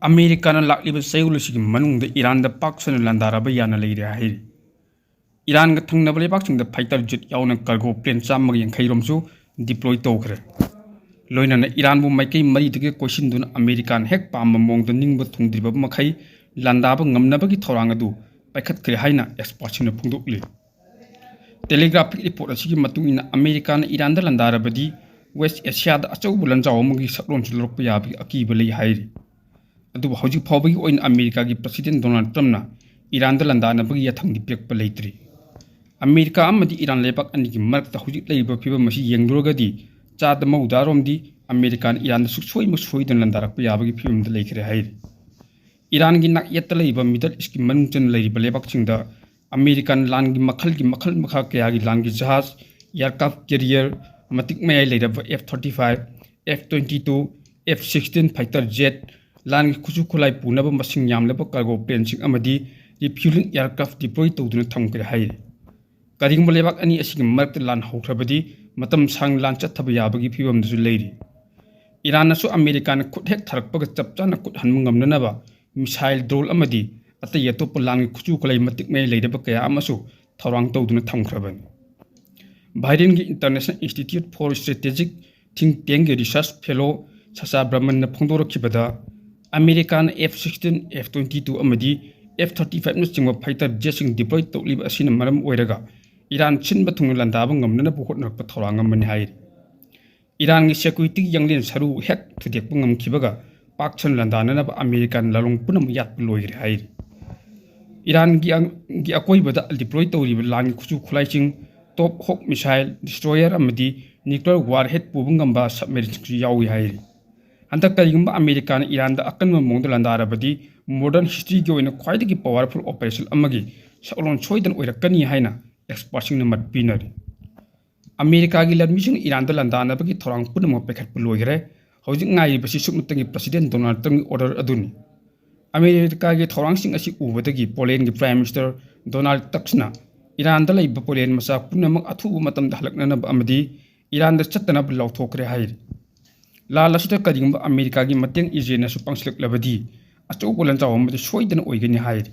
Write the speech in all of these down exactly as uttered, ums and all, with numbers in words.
ꯑꯃꯦꯔꯤꯀꯥꯅ ꯂꯥꯛꯂꯤꯕ ꯆꯌꯣꯜ ꯑꯁꯤꯒꯤ ꯃꯅꯨꯡꯗ ꯏꯔꯥꯟꯗ ꯄꯥꯛ ꯁꯟꯅ ꯂꯥꯟꯗꯥꯔꯕ ꯌꯥꯅ ꯂꯩꯔꯦ ꯍꯥꯏꯔꯤ꯫ ꯏꯔꯥꯟꯒ ꯊꯪꯅꯕ ꯂꯩꯕꯥꯛꯁꯤꯡꯗ fighter jet ꯌꯥꯎꯅ cargo plane ꯆꯥꯝꯃꯒ ꯌꯥꯡꯈꯩ ꯔꯣꯝꯁꯨ deploy ꯇꯧꯈ꯭ꯔꯦ꯫ ꯂꯣꯏꯅꯅ ꯏꯔꯥꯟꯕꯨ ꯃꯥꯏꯀꯩ ꯃꯔꯤꯗꯒꯤ ꯀꯣꯏꯁꯤꯟꯗꯨꯅ ꯑꯃꯦꯔꯤꯀꯥꯅ ꯍꯦꯛ ꯄꯥꯝꯕ ꯃꯑꯣꯡꯗ ꯅꯤꯡꯕ ꯊꯨꯡꯗ꯭ꯔꯤꯕ ꯃꯈꯩ ꯂꯥꯟꯗꯥꯕ ꯉꯝꯅꯕꯒꯤ ꯊꯧꯔꯥꯡ ꯑꯗꯨ ꯄꯥꯏꯈꯠꯈ꯭ꯔꯦ ꯍꯥꯏꯅ expertꯁꯤꯡꯅ ꯐꯣꯡꯗꯣꯛꯂꯤ꯫ Telegraphic report ꯑꯁꯤꯒꯤ ꯃꯇꯨꯡ ꯏꯟꯅ, ꯑꯃꯦꯔꯤꯀꯥꯅ ꯏꯔꯥꯟꯗ ꯂꯥꯟꯗꯥꯔꯕꯗꯤ West Asiaꯗ ꯑꯆꯧꯕ ꯂꯥꯟꯖꯥꯎ ꯑꯃꯒꯤ ꯁꯛꯂꯣꯟꯁꯨ ꯂꯧꯔꯛꯄ ꯌꯥꯕꯒꯤ ꯑꯀꯤꯕ ꯂꯩ ꯍꯥꯏꯔꯤ꯫ ꯑꯗꯨꯕꯨ ꯍꯧꯖꯤꯛ ꯐꯥꯎꯕꯒꯤ ꯑꯣꯏꯅ ꯑꯃꯦꯔꯤꯀꯥꯒꯤ President Donald Trumpꯅ ꯏꯔꯥꯟꯗ ꯂꯥꯟꯗꯥꯅꯕꯒꯤ ꯌꯥꯊꯪꯗꯤ ꯄꯤꯔꯛꯄ ꯂꯩꯇ꯭ꯔꯤ꯫ ꯑꯃꯦꯔꯤꯀꯥ ꯑꯃꯗꯤ ꯏꯔꯥꯟ ꯂꯩꯕꯥꯛ ꯑꯅꯤꯒꯤ ꯃꯔꯛꯇ ꯍꯧꯖꯤꯛ ꯂꯩꯔꯤꯕ ꯐꯤꯕꯝ ꯑꯁꯤ ꯌꯦꯡꯂꯨꯔꯒꯗꯤ, ꯆꯥꯗ ꯃꯧꯗ꯭ꯔꯥ ꯔꯣꯝꯗꯤ ꯑꯃꯦꯔꯤꯀꯥꯅ ꯏꯔꯥꯟꯗ ꯁꯨꯡꯁꯣꯏ ꯃꯁꯣꯏꯗꯅ ꯂꯥꯟꯗꯥꯔꯛꯄ ꯌꯥꯕꯒꯤ ꯐꯤꯕꯝꯗ ꯂꯩꯈ꯭ꯔꯦ ꯍꯥꯏꯔꯤ꯫ ꯏꯔꯥꯟꯒꯤ ꯅꯥꯛꯌꯦꯠꯇ ꯂꯩꯔꯤꯕ Middle Eastꯀꯤ ꯃꯅꯨꯡ ꯆꯟꯅ ꯂꯩꯔꯤꯕ ꯂꯩꯕꯥꯛꯁꯤꯡꯗ ꯑꯃꯦꯔꯤꯀꯥꯅ ꯂꯥꯟꯒꯤ ꯃꯈꯜꯒꯤ ꯃꯈꯜ ꯃꯈꯥ ꯀꯌꯥꯒꯤ ꯂꯥꯟꯒꯤ ꯖꯍꯥꯖ, aircraft carrier, ꯃꯇꯤꯛ ꯃꯌꯥꯏ ꯂꯩꯔꯕ F thirty five, F twenty two, F sixteen fighter jet, ꯂꯥꯟꯒꯤ ꯈꯨꯠꯁꯨ ꯈꯨꯠꯂꯥꯏ ꯄꯨꯅꯕ ꯃꯁꯤꯡ ꯌꯥꯝꯂꯕ cargo planeꯁꯤꯡ ꯑꯃꯗꯤ refueling aircraft deploy ꯇꯧꯗꯨꯅ ꯊꯝꯈ꯭ꯔꯦ ꯍꯥꯏꯔꯤ꯫ ꯀꯔꯤꯒꯨꯝꯕ ꯂꯩꯕꯥꯛ ꯑꯅꯤ ꯑꯁꯤꯒꯤ ꯃꯔꯛꯇ ꯂꯥꯟ ꯍꯧꯈ꯭ꯔꯕꯗꯤ, ꯃꯇꯝ ꯁꯥꯡꯅ ꯂꯥꯟ ꯆꯠꯊꯕ ꯌꯥꯕꯒꯤ ꯐꯤꯕꯝꯗꯁꯨ ꯂꯩꯔꯤ꯫ ꯏꯔꯥꯟꯅꯁꯨ ꯑꯃꯦꯔꯤꯀꯥꯅ ꯈꯨꯠ ꯍꯦꯛ ꯊꯥꯔꯛꯄꯒ ꯆꯞ ꯆꯥꯅ ꯈꯨꯠ ꯍꯟꯕ ꯉꯝꯅꯅꯕ missile, drone ꯑꯃꯗꯤ ꯑꯇꯩ ꯑꯇꯣꯞꯄ ꯂꯥꯟꯒꯤ ꯈꯨꯠꯁꯨ ꯈꯨꯠꯂꯥꯏ ꯃꯇꯤꯛ ꯃꯌꯥꯏ ꯂꯩꯔꯕ ꯀꯌꯥ ꯑꯃꯁꯨ ꯊꯧꯔꯥꯡ ꯇꯧꯗꯨꯅ ꯊꯝꯈ꯭ꯔꯕꯅꯤ꯫ ꯕꯥꯏꯗꯦꯟꯒꯤ International Institute for Strategic Think Tankꯀꯤ research fellow ꯁꯆꯥ ꯕ꯭ꯔꯃꯟꯅ ꯐꯣꯡꯗꯣꯔꯛꯈꯤꯕꯗ, ꯑꯃꯦꯔꯤꯀꯥꯅ F sixteen, F twenty two ꯑꯃꯗꯤ F thirty fiveꯅꯆꯤꯡꯕ fighter jetꯁꯤꯡ deploy ꯇꯧꯂꯤꯕ ꯑꯁꯤꯅ ꯃꯔꯝ ꯑꯣꯏꯔꯒ ꯏꯔꯥꯟ ꯁꯤꯟꯕ ꯊꯨꯡꯅ ꯂꯥꯟꯗꯥꯕ ꯉꯝꯅꯅꯕ ꯍꯣꯠꯅꯔꯛꯄ ꯊꯧꯔꯥꯡ ꯑꯃꯅꯤ ꯍꯥꯏꯔꯤ꯫ ꯏꯔꯥꯟꯒꯤ security ꯌꯥꯡꯂꯦꯟ ꯁꯔꯨ ꯍꯦꯛ ꯊꯨꯗꯦꯛꯄ ꯉꯝꯈꯤꯕꯒ ꯄꯥꯛ ꯁꯟꯅ ꯂꯥꯟꯗꯥꯅꯅꯕ ꯑꯃꯦꯔꯤꯀꯥꯅ ꯂꯥꯂꯣꯡ ꯄꯨꯝꯅꯃꯛ ꯌꯥꯠꯄ ꯂꯣꯏꯈ꯭ꯔꯦ ꯍꯥꯏꯔꯤ꯫ ꯏꯔꯥꯟꯒꯤ ꯑꯪ-, ꯒꯤ ꯑꯀꯣꯏꯕꯗ deploy ꯇꯧꯔꯤꯕ ꯂꯥꯟꯒꯤ ꯈꯨꯠꯁꯨ ꯈꯨꯠꯂꯥꯏꯁꯤꯡ, Tomahawk missile, destroyer ꯑꯃꯗꯤ nuclear warhead ꯄꯨꯕ ꯉꯝꯕ submarineꯁꯤꯡꯁꯨ ꯌꯥꯎꯏ ꯍꯥꯏꯔꯤ꯫ ꯍꯟꯗꯛ ꯀꯔꯤꯒꯨꯝꯕ ꯑꯃꯦꯔꯤꯀꯥꯅ ꯏꯔꯥꯟꯗ ꯑꯀꯟꯕ ꯃꯑꯣꯡꯗ ꯂꯥꯟꯗꯥꯔꯕꯗꯤ, modern historyꯒꯤ ꯑꯣꯏꯅ ꯈ꯭ꯋꯥꯏꯗꯒꯤ powerful operation ꯑꯃꯒꯤ ꯁꯛꯂꯣꯟ ꯁꯣꯏꯗꯅ ꯑꯣꯏꯔꯛꯀꯅꯤ ꯍꯥꯏꯅ expertꯁꯤꯡꯅ ꯃꯠ ꯄꯤꯅꯔꯤ꯫ ꯑꯃꯦꯔꯤꯀꯥꯒꯤ ꯂꯥꯟꯃꯤꯁꯤꯡꯅ ꯏꯔꯥꯟꯗ ꯂꯥꯟꯗꯥꯅꯕꯒꯤ ꯊꯧꯔꯥꯡ ꯄꯨꯝꯅꯃꯛ ꯄꯥꯏꯈꯠꯄ ꯂꯣꯏꯈ꯭ꯔꯦ꯫ ꯍꯧꯖꯤꯛ ꯉꯥꯏꯔꯤꯕꯁꯤ ꯁꯨꯞꯅꯇꯒꯤ President Donald Trumpꯀꯤ order ꯑꯗꯨꯅꯤ꯫ ꯑꯃꯦꯔꯤꯀꯥꯒꯤ ꯊꯧꯔꯥꯡꯁꯤꯡ ꯑꯁꯤ ꯎꯕꯗꯒꯤ Polandꯒꯤ Prime Minister Donald Tuskꯅ ꯏꯔꯥꯟꯗ ꯂꯩꯕ Poland ꯃꯆꯥ ꯄꯨꯝꯅꯃꯛ ꯑꯊꯨꯕ ꯃꯇꯝꯗ ꯍꯜꯂꯛꯅꯅꯕ ꯑꯃꯗꯤ ꯏꯔꯥꯟꯗ ꯆꯠꯇꯅꯕ ꯂꯥꯎꯊꯣꯛꯈ꯭ꯔꯦ ꯍꯥꯏꯔꯤ꯫ ꯂꯥꯟ ꯑꯁꯤꯗ ꯀꯔꯤꯒꯨꯝꯕ ꯑꯃꯦꯔꯤꯀꯥꯒꯤ ꯃꯇꯦꯡ ꯏꯖꯔꯦꯜꯅꯁꯨ ꯄꯥꯡꯁꯤꯜꯂꯛꯂꯕꯗꯤ, ꯑꯆꯧꯕ ꯂꯥꯟꯖꯥꯎ ꯑꯃꯗꯤ ꯁꯣꯏꯗꯅ ꯑꯣꯏꯒꯅꯤ ꯍꯥꯏꯔꯤ꯫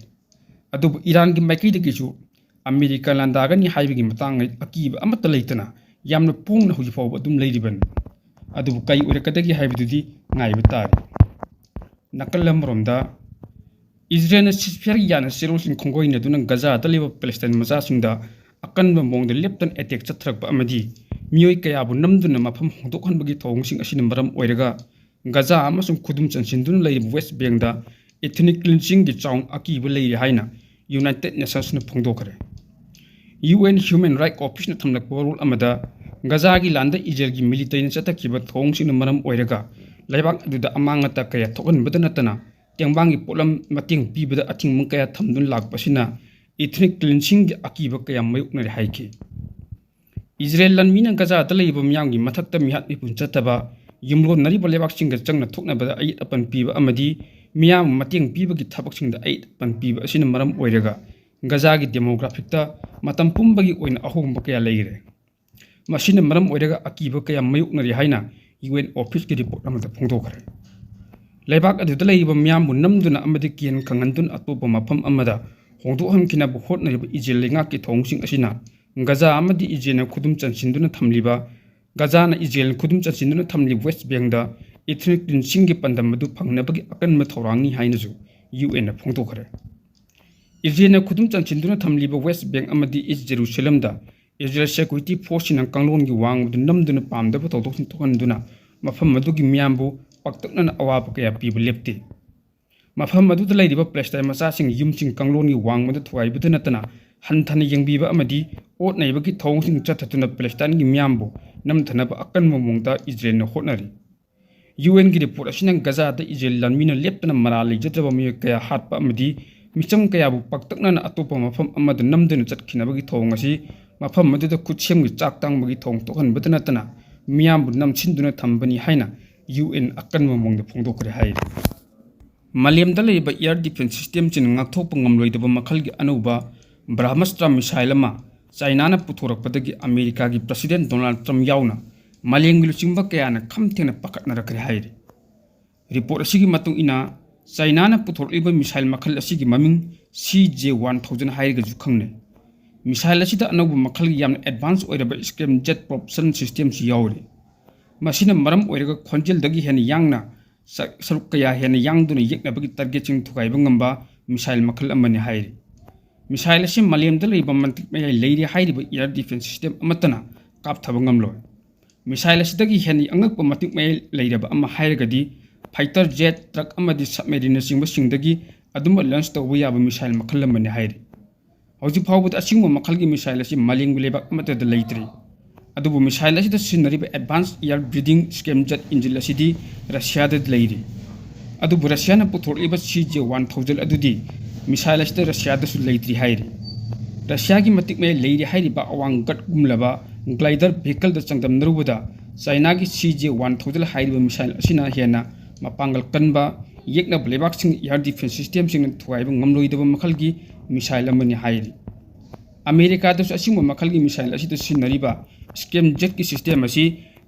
ꯑꯗꯨꯕꯨ ꯏꯔꯥꯟꯒꯤ ꯃꯥꯏꯀꯩꯗꯒꯤꯁꯨ ꯑꯃꯦꯔꯤꯀꯥ ꯂꯥꯟꯗꯥꯒꯅꯤ ꯍꯥꯏꯕꯒꯤ ꯃꯇꯥꯡꯗ ꯑꯀꯤꯕ ꯑꯃꯠꯇ ꯂꯩꯇꯅ ꯌꯥꯝꯅ ꯄꯣꯡꯅ ꯍꯧꯖꯤꯛ ꯐꯥꯎꯕ ꯑꯗꯨꯝ ꯂꯩꯔꯤꯕꯅꯤ꯫ ꯑꯗꯨꯕꯨ ꯀꯔꯤ ꯑꯣꯏꯔꯛꯀꯗꯒꯦ ꯍꯥꯏꯕꯗꯨꯗꯤ ꯉꯥꯏꯕ ꯇꯥꯔꯤ꯫ ꯅꯥꯀꯜ ꯑꯃꯔꯣꯝꯗ, ꯏꯖꯔꯦꯜꯅ ceasefire ꯌꯥꯅ ꯆꯦꯔꯣꯜꯁꯤꯡ ꯈꯣꯡꯒꯣꯏꯅꯗꯨꯅ ꯒꯖꯥꯗ ꯂꯩꯕ ꯄꯦꯂꯦꯁꯇꯥꯏꯟ ꯃꯆꯥꯁꯤꯡꯗ ꯑꯀꯟꯕ ꯃꯑꯣꯡꯗ ꯂꯦꯞꯇꯅ attack ꯆꯠꯊꯔꯛꯄ ꯑꯃꯗꯤ ꯃꯤꯑꯣꯏ ꯀꯌꯥꯕꯨ ꯅꯝꯗꯨꯅ ꯃꯐꯝ ꯍꯣꯡꯗꯣꯛꯍꯟꯕꯒꯤ ꯊꯧꯑꯣꯡꯁꯤꯡ ꯑꯁꯤꯅ ꯃꯔꯝ ꯑꯣꯏꯔꯒ, ꯒꯖꯥ ꯑꯃꯁꯨꯡ ꯈꯨꯗꯨꯝ ꯆꯟꯁꯤꯟꯗꯨꯅ ꯂꯩꯔꯤꯕ West Bankꯗ ethnic cleansingꯒꯤ ꯆꯥꯎꯅ ꯑꯀꯤꯕ ꯂꯩꯔꯤ ꯍꯥꯏꯅ United Nationsꯅ ꯐꯣꯡꯗꯣꯛꯈ꯭ꯔꯦ꯫ UN Human Rights Officeꯅ ꯊꯝꯂꯛꯄ ꯋꯥꯔꯣꯜ ꯑꯃꯗ, ꯒꯖꯥꯒꯤ ꯂꯥꯟꯗ ꯏꯖꯔꯦꯜꯒꯤ militaryꯅ ꯆꯠꯊꯈꯤꯕ ꯊꯧꯑꯣꯡꯁꯤꯡꯅ ꯃꯔꯝ ꯑꯣꯏꯔꯒ ꯂꯩꯕꯥꯛ ꯑꯗꯨꯗ ꯑꯃꯥꯡ ꯑꯇꯥ ꯀꯌꯥ ꯊꯣꯛꯍꯟꯕꯗ ꯅꯠꯇꯅ, ꯇꯦꯡꯕꯥꯡꯒꯤ ꯄꯣꯠꯂꯝ ꯃꯇꯦꯡ ꯄꯤꯕꯗ ꯑꯊꯤꯡꯕ ꯀꯌꯥ ꯊꯝꯗꯨꯅ ꯂꯥꯛꯄ ꯑꯁꯤꯅ ethnic cleansingꯒꯤ ꯑꯀꯤꯕ ꯀꯌꯥ ꯃꯥꯌꯣꯛꯅꯔꯦ ꯍꯥꯏꯈꯤ꯫ ꯏꯖꯔꯦꯜ ꯂꯥꯟꯃꯤꯅ ꯒꯖꯥꯗ ꯂꯩꯔꯤꯕ ꯃꯤꯌꯥꯝꯒꯤ ꯃꯊꯛꯇ ꯃꯤꯍꯥꯠ ꯃꯤꯄꯨꯟ ꯆꯠꯊꯕ, ꯌꯨꯝꯂꯣꯟꯅꯔꯤꯕ ꯂꯩꯕꯥꯛꯁꯤꯡꯒ ꯆꯪꯅ ꯊꯣꯛꯅꯕꯗ ꯑꯌꯦꯠ ꯑꯄꯟ ꯄꯤꯕ ꯑꯃꯗꯤ ꯃꯤꯌꯥꯝꯕꯨ ꯃꯇꯦꯡ ꯄꯤꯕꯒꯤ ꯊꯕꯛꯁꯤꯡꯗ ꯑꯌꯦꯠ ꯑꯄꯟ ꯄꯤꯕ ꯑꯁꯤꯅ ꯃꯔꯝ ꯑꯣꯏꯔꯒ ꯒꯖꯥꯒꯤ demographicꯇ ꯃꯇꯝ ꯄꯨꯝꯕꯒꯤ ꯑꯣꯏꯅ ꯑꯍꯣꯡꯕ ꯀꯌꯥ ꯂꯩꯈ꯭ꯔꯦ꯫ ꯃꯁꯤꯅ ꯃꯔꯝ ꯑꯣꯏꯔꯒ ꯑꯀꯤꯕ ꯀꯌꯥ ꯃꯥꯌꯣꯛꯅꯔꯤ ꯍꯥꯏꯅ UN officeꯀꯤ report ꯑꯃꯗ ꯐꯣꯡꯗꯣꯛꯈ꯭ꯔꯦ꯫ ꯂꯩꯕꯥꯛ ꯑꯗꯨꯗ ꯂꯩꯔꯤꯕ ꯃꯤꯌꯥꯝꯕꯨ ꯅꯝꯗꯨꯅ ꯑꯃꯗꯤ ꯀꯤꯍꯟ ꯈꯪꯍꯟꯗꯨꯅ ꯑꯇꯣꯞꯄ ꯃꯐꯝ ꯑꯃꯗ ꯍꯣꯡꯗꯣꯛꯍꯟꯈꯤꯅꯕ ꯍꯣꯠꯅꯔꯤꯕ ꯏꯖꯔꯦꯜ ꯂꯩꯉꯥꯛꯀꯤ ꯊꯧꯑꯣꯡꯁꯤꯡ ꯑꯁꯤꯅ ꯒꯖꯥ ꯑꯃꯗꯤ ꯏꯖꯔꯦꯜꯅ ꯈꯨꯗꯨꯝ ꯆꯟꯁꯤꯟꯗꯨꯅ ꯊꯝꯂꯤꯕ, ꯒꯖꯥꯅ ꯏꯖꯔꯦꯜꯅ ꯈꯨꯗꯨꯝ ꯆꯟꯁꯤꯟꯗꯨꯅ ꯊꯝꯂꯤꯕ West Bankꯗ ethnic cleansingꯒꯤ ꯄꯥꯟꯗꯝ ꯑꯗꯨ ꯐꯪꯅꯕꯒꯤ ꯑꯀꯟꯕ ꯊꯧꯔꯥꯡꯅꯤ ꯍꯥꯏꯅꯁꯨ UNꯅ ꯐꯣꯡꯗꯣꯛꯈ꯭ꯔꯦ꯫ ꯏꯖꯔꯦꯜꯅ ꯈꯨꯗꯨꯝ ꯆꯟꯁꯤꯟꯗꯨꯅ ꯊꯝꯂꯤꯕ West Bank ꯑꯃꯗꯤ East Jerusalemꯗ ꯏꯖꯔꯦꯜ security forceꯁꯤꯡꯅ ꯀꯥꯡꯂꯣꯟꯒꯤ ꯋꯥꯡꯃꯗ ꯅꯝꯗꯨꯅ ꯄꯥꯝꯗꯕ ꯊꯧꯗꯣꯛꯁꯤꯡ ꯊꯣꯛꯍꯟꯗꯨꯅ ꯃꯐꯝ ꯑꯗꯨꯒꯤ ꯃꯤꯌꯥꯝꯕꯨ ꯄꯥꯛꯇꯛꯅꯅ ꯑꯋꯥꯕ ꯀꯌꯥ ꯄꯤꯕ ꯂꯦꯞꯇꯦ꯫ ꯃꯐꯝ ꯑꯗꯨꯗ ꯂꯩꯔꯤꯕ ꯄꯦꯂꯦꯁꯇꯥꯏꯟ ꯃꯆꯥꯁꯤꯡ ꯌꯨꯝꯁꯤꯡ ꯀꯥꯡꯂꯣꯟꯒꯤ ꯋꯥꯡꯃꯗ ꯊꯨꯒꯥꯏꯕꯗ ꯅꯠꯇꯅ ꯍꯟꯊꯅ ꯌꯦꯡꯕꯤꯕ ꯑꯃꯗꯤ ꯑꯣꯠ ꯅꯩꯕꯒꯤ ꯊꯧꯑꯣꯡꯁꯤꯡ ꯆꯠꯊꯗꯨꯅ ꯄꯦꯂꯦꯁꯇꯥꯏꯟꯒꯤ ꯃꯤꯌꯥꯝꯕꯨ ꯅꯝꯊꯅꯕ ꯑꯀꯟꯕ ꯃꯑꯣꯡꯗ ꯏꯖꯔꯦꯜꯅ ꯍꯣꯠꯅꯔꯤ꯫ UNꯒꯤ report ꯑꯁꯤꯅ ꯒꯖꯥꯗ ꯏꯖꯔꯦꯜ ꯂꯥꯟꯃꯤꯅ ꯂꯦꯞꯇꯅ ꯃꯔꯥꯜ ꯂꯩꯖꯗ꯭ꯔꯕ ꯃꯤꯑꯣꯏ ꯀꯌꯥ ꯍꯥꯠꯄ ꯑꯃꯗꯤ ꯃꯤꯆꯝ ꯀꯌꯥꯕꯨ ꯄꯥꯛꯇꯛꯅꯅ ꯑꯇꯣꯞꯄ ꯃꯐꯝ ꯑꯃꯗ ꯅꯝꯗꯨꯅ ꯆꯠꯈꯤꯅꯕꯒꯤ ꯊꯧꯑꯣꯡ ꯑꯁꯤ ꯃꯐꯝ ꯑꯗꯨꯗ ꯈꯨꯠꯁꯦꯝꯒꯤ ꯆꯥꯛ ꯇꯥꯡꯕꯒꯤ ꯊꯧꯑꯣꯡ ꯊꯣꯛꯍꯟꯕꯗ ꯅꯠꯇꯅ ꯃꯤꯌꯥꯝꯕꯨ ꯅꯝꯁꯤꯟꯗꯨꯅ ꯊꯝꯕꯅꯤ ꯍꯥꯏꯅ UN ꯑꯀꯟꯕ ꯃꯑꯣꯡꯗ ꯐꯣꯡꯗꯣꯛꯈ꯭ꯔꯦ ꯍꯥꯏꯔꯤ꯫ ꯃꯥꯂꯦꯝꯗ ꯂꯩꯔꯤꯕ air defence systemꯁꯤꯡꯅ ꯉꯥꯛꯊꯣꯛꯄ ꯉꯝꯂꯣꯏꯗꯕ ꯃꯈꯜꯒꯤ ꯑꯅꯧꯕ Brahmastra missile ꯑꯃ ꯆꯥꯏꯅꯥꯅ ꯄꯨꯊꯣꯔꯛꯄꯗꯒꯤ ꯑꯃꯦꯔꯤꯀꯥꯒꯤ President Donald Trump ꯌꯥꯎꯅ ꯃꯥꯂꯦꯝꯒꯤ ꯂꯨꯆꯤꯡꯕ ꯀꯌꯥꯅ ꯈꯝ ꯊꯦꯡꯅ ꯄꯥꯈꯠꯅꯔꯛꯈ꯭ꯔꯦ ꯍꯥꯏꯔꯤ꯫ ꯔꯤꯄꯣꯔꯠ ꯑꯁꯤꯒꯤ ꯃꯇꯨꯡ ꯏꯟꯅ, ꯆꯥꯏꯅꯥꯅ ꯄꯨꯊꯣꯔꯛꯂꯤꯕ ꯃꯤꯁꯥꯏꯜ ꯃꯈꯜ ꯑꯁꯤꯒꯤ ꯃꯃꯤꯡ ꯁꯤ ꯖꯦ ꯋꯥꯟ ꯊꯥꯎꯖꯟ ꯍꯥꯏꯔꯒꯁꯨ ꯈꯪꯅꯩ꯫ ꯃꯤꯁꯥꯏꯜ ꯑꯁꯤꯗ ꯑꯅꯧꯕ ꯃꯈꯜꯒꯤ ꯌꯥꯝꯅ ꯑꯦꯗꯚꯥꯟꯁ ꯑꯣꯏꯔꯕ scramjet propulsion system ꯁꯨ ꯌꯥꯎꯔꯤ꯫ ꯃꯁꯤꯅ ꯃꯔꯝ ꯑꯣꯏꯔꯒ ꯈꯣꯟꯖꯦꯜꯗꯒꯤ ꯍꯦꯟꯅ ꯌꯥꯡꯅ ꯁ-, ꯁꯔꯨꯛ ꯀꯌꯥ ꯍꯦꯟꯅ ꯌꯥꯡꯗꯨꯅ ꯌꯦꯛꯅꯕꯒꯤ target ꯁꯤꯡ ꯊꯨꯒꯥꯏꯕ ꯉꯝꯕ ꯃꯤꯁꯥꯏꯜ ꯃꯈꯜ ꯑꯃꯅꯤ ꯍꯥꯏꯔꯤ꯫ ꯃꯤꯁꯥꯏꯜ ꯑꯁꯤ ꯃꯥꯂꯦꯝꯗ ꯂꯩꯕ ꯃꯇꯤꯛ ꯃꯌꯥꯏ ꯂꯩꯔꯤ ꯍꯥꯏꯔꯤꯕ air defence system ꯑꯃꯠꯇꯅ ꯀꯥꯞꯊꯕ ꯉꯝꯂꯣꯏ꯫ ꯃꯤꯁꯥꯏꯜ ꯑꯁꯤꯗꯒꯤ ꯍꯦꯟꯅ ꯑꯉꯛꯄ ꯃꯇꯤꯛ ꯃꯌꯥꯏ ꯂꯩꯔꯕ ꯑꯃ ꯍꯥꯏꯔꯒꯗꯤ fighter jet, truck ꯑꯃꯗꯤ submarine ꯅꯆꯤꯡꯕꯁꯤꯡꯗꯒꯤ ꯑꯗꯨꯃꯛ launch ꯇꯧꯕ ꯌꯥꯕ ꯃꯤꯁꯥꯏꯜ ꯃꯈꯜ ꯑꯃꯅꯤ ꯍꯥꯏꯔꯤ꯫ ꯍꯧꯖꯤꯛ ꯐꯥꯎꯕꯗ ꯑꯁꯤꯒꯨꯝꯕ ꯃꯈꯜꯒꯤ ꯃꯤꯁꯥꯏꯜ ꯑꯁꯤ ꯃꯥꯂꯦꯝꯒꯤ ꯂꯩꯕꯥꯛ ꯑꯃꯠꯇꯗ ꯂꯩꯇ꯭ꯔꯤ꯫ ꯑꯗꯨꯕꯨ ꯃꯤꯁꯥꯏꯜ ꯑꯁꯤꯗ ꯁꯤꯖꯤꯟꯅꯔꯤꯕ advanced air breathing scramjet engine ꯑꯁꯤꯗꯤ ꯔꯁꯤꯌꯥꯗ ꯂꯩꯔꯤ꯫ ꯑꯗꯨꯕꯨ ꯔꯁꯤꯌꯥꯅ ꯄꯨꯊꯣꯔꯛꯂꯤꯕ ꯁꯤ ꯖꯦ ꯋꯥꯟ ꯊꯥꯎꯖꯟ ꯑꯗꯨꯗꯤ ꯃꯤꯁꯥꯏꯜ ꯑꯁꯤꯗ ꯔꯁꯤꯌꯥꯗꯁꯨ ꯂꯩꯇ꯭ꯔꯤ ꯍꯥꯏꯔꯤ꯫ ꯔꯁꯤꯌꯥꯒꯤ ꯃꯇꯤꯛ ꯃꯌꯥꯏ ꯂꯩꯔꯤ ꯍꯥꯏꯔꯤꯕ ꯑꯋꯥꯡ ꯒꯠꯒꯨꯝꯂꯕ glider vehicle ꯗ ꯆꯥꯡꯗꯝꯅꯔꯨꯕꯗ ꯆꯥꯏꯅꯥꯒꯤ ꯁꯤ ꯖꯦ ꯋꯥꯟ ꯊꯥꯎꯖꯟ ꯍꯥꯏꯔꯤꯕ ꯃꯤꯁꯥꯏꯜ ꯑꯁꯤꯅ ꯍꯦꯟꯅ ꯃꯄꯥꯡꯒꯜ ꯀꯟꯕ, ꯌꯦꯛꯅꯕ ꯂꯩꯕꯥꯛꯁꯤꯡ air defence system ꯁꯤꯡꯅ ꯊꯨꯒꯥꯏꯕ ꯉꯝꯂꯣꯏꯗꯕ ꯃꯈꯜꯒꯤ ꯃꯤꯁꯥꯏꯜ ꯑꯃꯅꯤ ꯍꯥꯏꯔꯤ꯫ ꯑꯃꯦꯔꯤꯀꯥꯗꯁꯨ ꯑꯁꯤꯒꯨꯝꯕ ꯃꯈꯜꯒꯤ ꯃꯤꯁꯥꯏꯜ ꯑꯁꯤꯗ ꯁꯤꯖꯤꯟꯅꯔꯤꯕ scramjet ꯀꯤ system ꯑꯁꯤ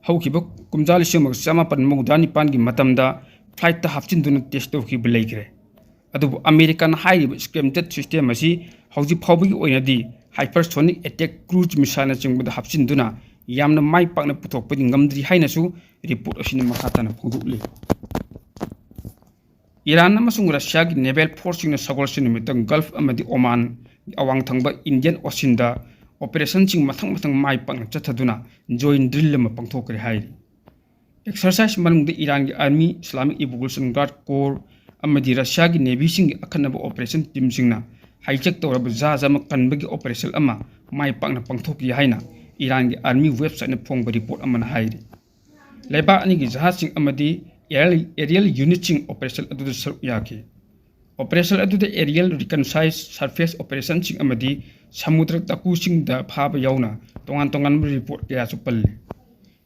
ꯍꯧꯈꯤꯕ ꯀꯨꯝꯖꯥ ꯂꯤꯁꯤꯡ ꯑꯃꯒ ꯆꯃꯥꯄꯟ ꯃꯧꯗ꯭ꯔꯥ ꯅꯤꯄꯥꯟꯒꯤ ꯃꯇꯝꯗ flight ꯇ ꯍꯥꯞꯆꯤꯟꯗꯨꯅ test ꯇꯧꯈꯤꯕ ꯂꯩꯈ꯭ꯔꯦ꯫ ꯑꯗꯨꯕꯨ ꯑꯃꯦꯔꯤꯀꯥꯅ ꯍꯥꯏꯔꯤꯕ scramjet system ꯑꯁꯤ ꯍꯧꯖꯤꯛ ꯐꯥꯎꯕꯒꯤ ꯑꯣꯏꯅꯗꯤ hypersonic attack cruise missile ꯅꯆꯤꯡꯕꯗ ꯍꯥꯞꯆꯤꯟꯗꯨꯅ ꯌꯥꯝꯅ ꯃꯥꯏ ꯄꯥꯛꯅ ꯄꯨꯊꯣꯛꯄꯗꯤ ꯉꯝꯗ꯭ꯔꯤ ꯍꯥꯏꯅꯁꯨ ꯔꯤꯄꯣꯔꯠ ꯑꯁꯤꯅ ꯃꯈꯥ ꯇꯥꯅ ꯐꯣꯡꯗꯣꯛꯂꯤ꯫ ꯏꯔꯥꯟ ꯑꯃꯁꯨꯡ ꯔꯁꯤꯌꯥꯒꯤ naval force ꯁꯤꯡꯅ ꯁꯒꯣꯜꯁꯦꯟ ꯅꯨꯃꯤꯠꯇ Gulf ꯑꯃꯗꯤ Oman ꯑꯋꯥꯡ ꯊꯪꯕ Indian Ocean ꯗ operation ꯁꯤꯡ ꯃꯊꯪ ꯃꯊꯪ ꯃꯥꯏ ꯄꯥꯛꯅ ꯆꯠꯊꯗꯨꯅ joint drill ꯑꯃ ꯄꯥꯡꯊꯣꯛꯈ꯭ꯔꯦ ꯍꯥꯏꯔꯤ꯫ Exercise ꯃꯅꯨꯡꯗ ꯏꯔꯥꯟꯒꯤ army, Islamic Revolution Guard Corps ꯑꯃꯗꯤ ꯔꯁꯤꯌꯥꯒꯤ navy ꯁꯤꯡꯒꯤ ꯑꯈꯟꯅꯕ operation team ꯁꯤꯡꯅ hijack ꯇꯧꯔꯕ ꯖꯍꯥꯖ ꯑꯃ ꯀꯟꯕꯒꯤ operation ꯑꯃ ꯃꯥꯏ ꯄꯥꯛꯅ ꯄꯥꯡꯊꯣꯛꯈꯤ ꯍꯥꯏꯅ ꯏꯔꯥꯟꯒꯤ army website ꯅ ꯐꯣꯡꯕ report ꯑꯃꯅ ꯍꯥꯏꯔꯤ꯫ ꯂꯩꯕꯥꯛ ꯑꯅꯤꯒꯤ ꯖꯍꯥꯖꯁꯤꯡ ꯑꯃꯗꯤ aerial, aerial unit ꯁꯤꯡ operation ꯑꯗꯨꯗ ꯁꯔꯨꯛ ꯌꯥꯈꯤ꯫ Operation ꯑꯗꯨꯗ aerial reconnaissance, surface operation ꯁꯤꯡ ꯑꯃꯗꯤ ꯁꯃꯨꯗ꯭ꯔ ꯇꯥꯀꯨꯁꯤꯡꯗ ꯐꯥꯕ ꯌꯥꯎꯅ ꯇꯣꯉꯥꯟ ꯇꯣꯉꯥꯟꯕ report ꯀꯌꯥꯁꯨ ꯄꯜꯂꯤ꯫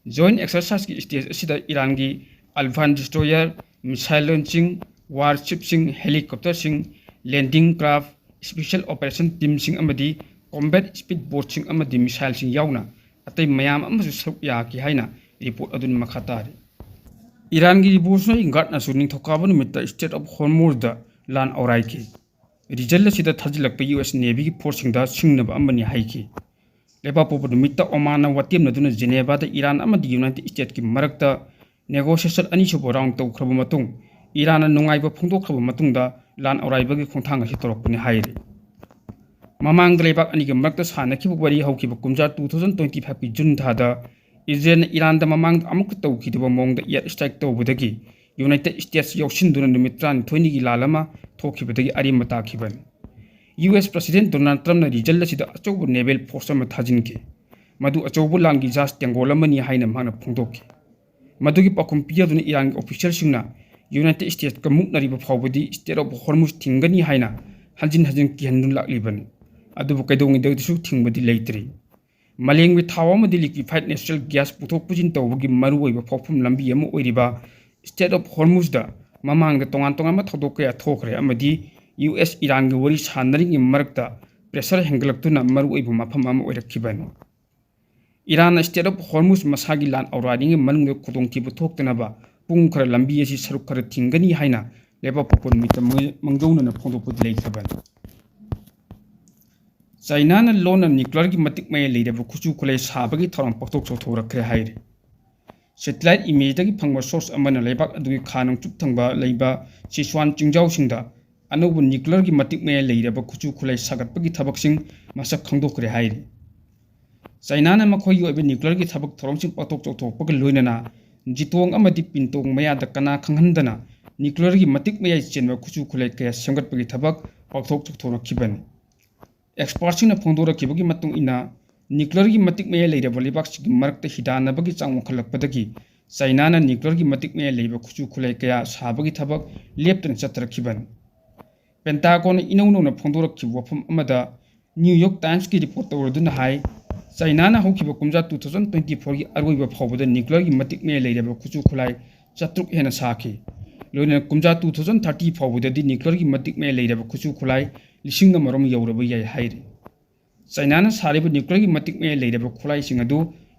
Joint exercise ꯀꯤ stage ꯑꯁꯤꯗ ꯏꯔꯥꯟꯒꯤ Alpha destroyer, missile launching, warship ꯁꯤꯡ, helicopter ꯁꯤꯡ, landing craft, special operation team ꯁꯤꯡ ꯑꯃꯗꯤ combat speedboat ꯁꯤꯡ ꯑꯃꯗꯤ missile ꯁꯤꯡ ꯌꯥꯎꯅ ꯑꯇꯩ ꯃꯌꯥꯝ ꯑꯃꯁꯨ ꯁꯔꯨꯛ ꯌꯥꯈꯤ ꯍꯥꯏꯅ ꯔꯤꯄꯣꯔꯠ ꯑꯗꯨꯅ ꯃꯈꯥ ꯇꯥꯔꯤ꯫ ꯏꯔꯥꯟꯒꯤ ꯔꯤꯚꯣꯂꯨꯁꯅꯔꯤ ꯒꯥꯔꯗꯅꯁꯨ ꯅꯤꯡꯊꯧꯀꯥꯕ ꯅꯨꯃꯤꯠꯇ ꯁ꯭ꯇ꯭ꯔꯦꯠ ꯑꯣꯐ ꯍꯣꯔꯃꯨꯖꯗ ꯂꯥꯟ ꯑꯧꯔꯥꯏꯈꯤ꯫ ꯔꯤꯖꯜ ꯑꯁꯤꯗ ꯊꯥꯖꯤꯜꯂꯛꯄ ꯌꯨ ꯑꯦꯁ ꯅꯦꯚꯤꯒꯤ ꯐꯣꯔꯁꯁꯤꯡꯗ ꯁꯤꯡꯅꯕ ꯑꯃꯅꯤ ꯍꯥꯏꯈꯤ꯫ ꯂꯩꯕꯥꯛꯄꯣꯛꯄ ꯅꯨꯃꯤꯠꯇ ꯑꯣꯃꯥꯟꯅ ꯋꯥꯇꯦꯝꯅꯗꯨꯅ ꯖꯦꯅꯦꯚꯥꯗ ꯏꯔꯥꯟ ꯑꯃꯗꯤ ꯌꯨꯅꯥꯏꯇꯦꯗ ꯁ꯭ꯇꯦꯠꯁꯀꯤ ꯃꯔꯛꯇ ꯅꯦꯒꯣꯁꯤꯌꯦꯁꯟ ꯑꯅꯤꯁꯨꯕ ꯔꯥꯎꯟ ꯇꯧꯈ꯭ꯔꯕ ꯃꯇꯨꯡ, ꯏꯔꯥꯟꯅ ꯅꯨꯡꯉꯥꯏꯕ ꯐꯣꯡꯗꯣꯛꯈ꯭ꯔꯕ ꯃꯇꯨꯡꯗ ꯂꯥꯟ ꯑꯧꯔꯥꯏꯕꯒꯤ ꯈꯣꯡꯊꯥꯡ ꯑꯁꯤ ꯇꯧꯔꯛꯄꯅꯤ ꯍꯥꯏꯔꯤ꯫ ꯃꯃꯥꯡꯗ ꯂꯩꯕꯥꯛ ꯑꯅꯤꯒꯤ ꯃꯔꯛꯇ ꯁꯥꯟꯅꯈꯤꯕ ꯋꯥꯔꯤ ꯍꯧꯈꯤꯕ ꯀꯨꯝꯖꯥ two thousand twenty fiveꯀꯤ ꯖꯨꯟ ꯊꯥꯗ ꯏꯖꯔꯦꯜꯅ ꯏꯔꯥꯟꯗ ꯃꯃꯥꯡꯗ ꯑꯃꯨꯛꯇ ꯇꯧꯈꯤꯗꯕ ꯃꯑꯣꯡꯗ ꯑꯦꯌꯔ ꯁ꯭ꯇ꯭ꯔꯥꯏꯛ ꯇꯧꯕꯗꯒꯤ ꯌꯨꯅꯥꯏꯇꯦꯗ ꯁ꯭ꯇꯦꯠꯁ ꯌꯥꯎꯁꯤꯟꯗꯨꯅ ꯅꯨꯃꯤꯠ ꯇꯔꯥꯅꯤꯊꯣꯏꯅꯤꯒꯤ ꯂꯥꯜ ꯑꯃ ꯊꯣꯛꯈꯤꯕꯗꯒꯤ ꯑꯔꯦꯝꯕ ꯇꯥꯈꯤꯕꯅꯤ꯫ ꯌꯨ ꯑꯦꯁ ꯄ꯭ꯔꯁꯤꯗꯦꯟ ꯗꯣꯅꯥꯜꯗ ꯇ꯭ꯔꯝꯞꯅ ꯔꯤꯖꯜ ꯑꯁꯤꯗ ꯑꯆꯧꯕ ꯅꯦꯚꯦꯜ ꯐꯣꯔꯁ ꯑꯃ ꯊꯥꯖꯤꯟꯈꯤ꯫ ꯃꯗꯨ ꯑꯆꯧꯕ ꯂꯥꯟꯒꯤ ꯖꯍꯥꯖ ꯇꯦꯡꯒꯣꯜ ꯑꯃꯅꯤ ꯍꯥꯏꯅ ꯃꯍꯥꯛꯅ ꯐꯣꯡꯗꯣꯛꯈꯤ꯫ ꯃꯗꯨꯒꯤ ꯄꯥꯎꯈꯨꯝ ꯄꯤꯖꯗꯨꯅ ꯏꯔꯥꯟꯒꯤ ꯑꯣꯐꯤꯁꯤꯌꯦꯜꯁꯤꯡꯅ ꯌꯨꯅꯥꯏꯇꯦꯗ ꯁ꯭ꯇꯦꯠꯁꯀ ꯃꯨꯛꯅꯔꯤꯕ ꯐꯥꯎꯕꯗꯤ ꯁ꯭ꯇ꯭ꯔꯦꯠ ꯑꯣꯐ ꯍꯣꯔꯃꯨꯖ ꯊꯤꯡꯒꯅꯤ ꯍꯥꯏꯅ ꯍꯟꯖꯤꯟ ꯍꯟꯖꯤꯟ ꯀꯤꯍꯟꯗꯨꯅ ꯂꯥꯛꯂꯤꯕꯅꯤ꯫ ꯑꯗꯨꯕꯨ ꯀꯩꯗꯧꯉꯩꯗꯁꯨ ꯊꯤꯡꯕꯗꯤ ꯂꯩꯇ꯭ꯔꯤ꯫ ꯃꯥꯂꯦꯝꯒꯤ ꯊꯥꯎ ꯑꯃꯗꯤ ꯂꯤꯀ꯭ꯋꯤꯐꯥꯏꯗ ꯅꯦꯆꯔꯦꯜ ꯒ꯭ꯌꯥꯁ ꯄꯨꯊꯣꯛ ꯄꯨꯁꯤꯟ ꯇꯧꯕꯒꯤ ꯃꯔꯨꯑꯣꯏꯕ ꯐꯥꯎꯐꯝ ꯂꯝꯕꯤ ꯑꯃ ꯑꯣꯏꯔꯤꯕ ꯁ꯭ꯇ꯭ꯔꯦꯠ ꯑꯣꯐ ꯍꯣꯔꯃꯨꯖꯗ ꯃꯃꯥꯡꯗ ꯇꯣꯉꯥꯟ ꯇꯣꯉꯥꯟꯕ ꯊꯧꯗꯣꯛ ꯀꯌꯥ ꯊꯣꯛꯈ꯭ꯔꯦ ꯑꯃꯗꯤ ꯌꯨ ꯑꯦꯁ ꯏꯔꯥꯟꯒꯤ ꯋꯥꯔꯤ ꯁꯥꯟꯅꯔꯤꯉꯩ ꯃꯔꯛꯇ ꯄ꯭ꯔꯦꯁꯔ ꯍꯦꯟꯒꯠꯂꯛꯇꯨꯅ ꯃꯔꯨꯑꯣꯏꯕ ꯃꯐꯝ ꯑꯃ ꯑꯣꯏꯔꯛꯈꯤꯕꯅꯤ꯫ ꯏꯔꯥꯟꯅ ꯁ꯭ꯇ꯭ꯔꯦꯠ ꯑꯣꯐ ꯍꯣꯔꯃꯨꯖ ꯃꯁꯥꯒꯤ ꯂꯥꯟ ꯑꯧꯔꯥꯏꯔꯤꯉꯩ ꯃꯅꯨꯡꯗ ꯈꯨꯗꯣꯡꯊꯤꯕ ꯊꯣꯛꯇꯅꯕ ꯄꯨꯡ ꯈꯔ ꯂꯝꯕꯤ ꯑꯁꯤ ꯁꯔꯨꯛ ꯈꯔ ꯊꯤꯡꯒꯅꯤ ꯍꯥꯏꯅ ꯂꯩꯕꯥꯛ ꯄꯣꯛꯄ ꯅꯨꯃꯤꯠꯇ ꯃ-, ꯃꯥꯡꯖꯧꯅꯅ ꯐꯣꯡꯗꯣꯛꯄꯗꯤ ꯂꯩꯈ꯭ꯔꯕꯅꯤ꯫ ꯆꯥꯏꯅꯥꯅ ꯂꯣꯟꯅ ꯅ꯭ꯌꯨꯀ꯭ꯂꯤꯌꯔꯒꯤ ꯃꯇꯤꯛ ꯃꯌꯥꯏ ꯂꯩꯔꯕ ꯈꯨꯠꯁꯨ ꯈꯨꯠꯂꯥꯏ ꯁꯥꯕꯒꯤ ꯊꯧꯔꯥꯡ ꯄꯥꯛꯊꯣꯛ ꯆꯥꯎꯊꯣꯔꯛꯈ꯭ꯔꯦ ꯍꯥꯏꯔꯤ꯫ ꯁꯦꯇꯤꯂꯥꯏꯠ ꯏꯃꯦꯖꯇꯒꯤ ꯐꯪꯕ ꯁꯣꯔꯁ ꯑꯃꯅ ꯂꯩꯕꯥꯛ ꯑꯗꯨꯒꯤ ꯈꯥ ꯅꯣꯡꯆꯨꯞ ꯊꯪꯕ ꯂꯩꯕ ꯁꯤꯆꯨꯋꯥꯟ ꯆꯤꯡꯖꯥꯎꯁꯤꯡꯗ ꯑꯅꯧꯕ ꯅ꯭ꯌꯨꯀ꯭ꯂꯤꯌꯔꯒꯤ ꯃꯇꯤꯛ ꯃꯌꯥꯏ ꯂꯩꯔꯕ ꯈꯨꯠꯁꯨ ꯈꯨꯠꯂꯥꯏ ꯁꯥꯒꯠꯄꯒꯤ ꯊꯕꯛꯁꯤꯡ ꯃꯁꯛ ꯈꯪꯗꯣꯛꯈ꯭ꯔꯦ ꯍꯥꯏꯔꯤ꯫ ꯆꯥꯏꯅꯥꯅ ꯃꯈꯣꯏꯒꯤ ꯑꯣꯏꯕ ꯅ꯭ꯌꯨꯀ꯭ꯂꯤꯌꯔꯒꯤ ꯊꯕꯛ ꯊꯧꯔꯝꯁꯤꯡ ꯄꯥꯛꯊꯣꯛ ꯆꯥꯎꯊꯣꯛꯄꯒ ꯂꯣꯏꯅꯅ ꯖꯤꯇꯣꯡ ꯑꯃꯗꯤ ꯄꯤꯟꯇꯣꯡ ꯃꯌꯥꯗ ꯀꯅꯥ ꯈꯪꯍꯟꯗꯅ ꯅ꯭ꯌꯨꯀ꯭ꯂꯤꯌꯔꯒꯤ ꯃꯇꯤꯛ ꯃꯌꯥꯏ ꯆꯦꯟꯕ ꯈꯨꯠꯁꯨ ꯈꯨꯠꯂꯥꯏ ꯀꯌꯥ ꯁꯦꯝꯒꯠꯄꯒꯤ ꯊꯕꯛ ꯄꯥꯛꯊꯣꯛ ꯆꯥꯎꯊꯣꯔꯛꯈꯤꯕꯅꯤ꯫ ꯑꯦꯛꯁꯄꯥꯔꯠꯁꯤꯡꯅ ꯐꯣꯡꯗꯣꯔꯛꯈꯤꯕꯒꯤ ꯃꯇꯨꯡ ꯏꯟꯅ, ꯅ꯭ꯌꯨꯀ꯭ꯂꯤꯌꯔꯒꯤ ꯃꯇꯤꯛ ꯃꯌꯥꯏ ꯂꯩꯔꯕ ꯂꯩꯕꯥꯛꯁꯤꯡꯒꯤ ꯃꯔꯛꯇ ꯍꯤꯗꯥꯟꯅꯕꯒꯤ ꯆꯥꯡ ꯋꯥꯡꯈꯠꯂꯛꯄꯗꯒꯤ ꯆꯥꯏꯅꯥꯅ ꯅ꯭ꯌꯨꯀ꯭ꯂꯤꯌꯔꯒꯤ ꯃꯇꯤꯛ ꯃꯌꯥꯏ ꯂꯩꯕ ꯈꯨꯠꯁꯨ ꯈꯨꯠꯂꯥꯏ ꯀꯌꯥ ꯁꯥꯕꯒꯤ ꯊꯕꯛ ꯂꯦꯞꯇꯅ ꯆꯠꯊꯔꯛꯈꯤꯕꯅꯤ꯫ ꯄꯦꯟꯇꯥꯒꯣꯟꯅ ꯏꯅꯧ ꯅꯧꯅ ꯐꯣꯡꯗꯣꯔꯛꯈꯤꯕ ꯋꯥꯐꯝ ꯑꯃꯗ ꯅ꯭ꯌꯨ ꯌꯣꯔꯛ ꯇꯥꯏꯝꯁꯀꯤ ꯔꯤꯄꯣꯔꯠ ꯇꯧꯔꯗꯨꯅ ꯍꯥꯏ, ꯆꯥꯏꯅꯥꯅ ꯍꯧꯈꯤꯕ ꯀꯨꯝꯖꯥ two thousand twenty fourꯒꯤ ꯑꯔꯣꯏꯕ ꯐꯥꯎꯕꯗ ꯅ꯭ꯌꯨꯀ꯭ꯂꯤꯌꯔꯒꯤ ꯃꯇꯤꯛ ꯃꯌꯥꯏ ꯂꯩꯔꯕ ꯈꯨꯠꯁꯨ ꯈꯨꯠꯂꯥꯏ ꯆꯥꯇ꯭ꯔꯨꯛ ꯍꯦꯟꯅ ꯁꯥꯈꯤ꯫ ꯂꯣꯏꯅꯅ ꯀꯨꯝꯖꯥ two thousand thirty ꯐꯥꯎꯕꯗꯗꯤ ꯅ꯭ꯌꯨꯀ꯭ꯂꯤꯌꯔꯒꯤ ꯃꯇꯤꯛ ꯃꯌꯥꯏ ꯂꯩꯔꯕ ꯈꯨꯠꯁꯨ ꯈꯨꯠꯂꯥꯏ ꯂꯤꯁꯤꯡ ꯑꯃꯔꯣꯝ ꯌꯧꯔꯕ ꯌꯥꯏ ꯍꯥꯏꯔꯤ꯫ ꯆꯥꯏꯅꯥꯅ ꯁꯥꯔꯤꯕ ꯅ꯭ꯌꯨꯀ꯭ꯂꯤꯌꯔꯒꯤ ꯃꯇꯤꯛ ꯃꯌꯥꯏ ꯂꯩꯔꯕ ꯈꯨꯠꯂꯥꯏꯁꯤꯡ ꯑꯗꯨ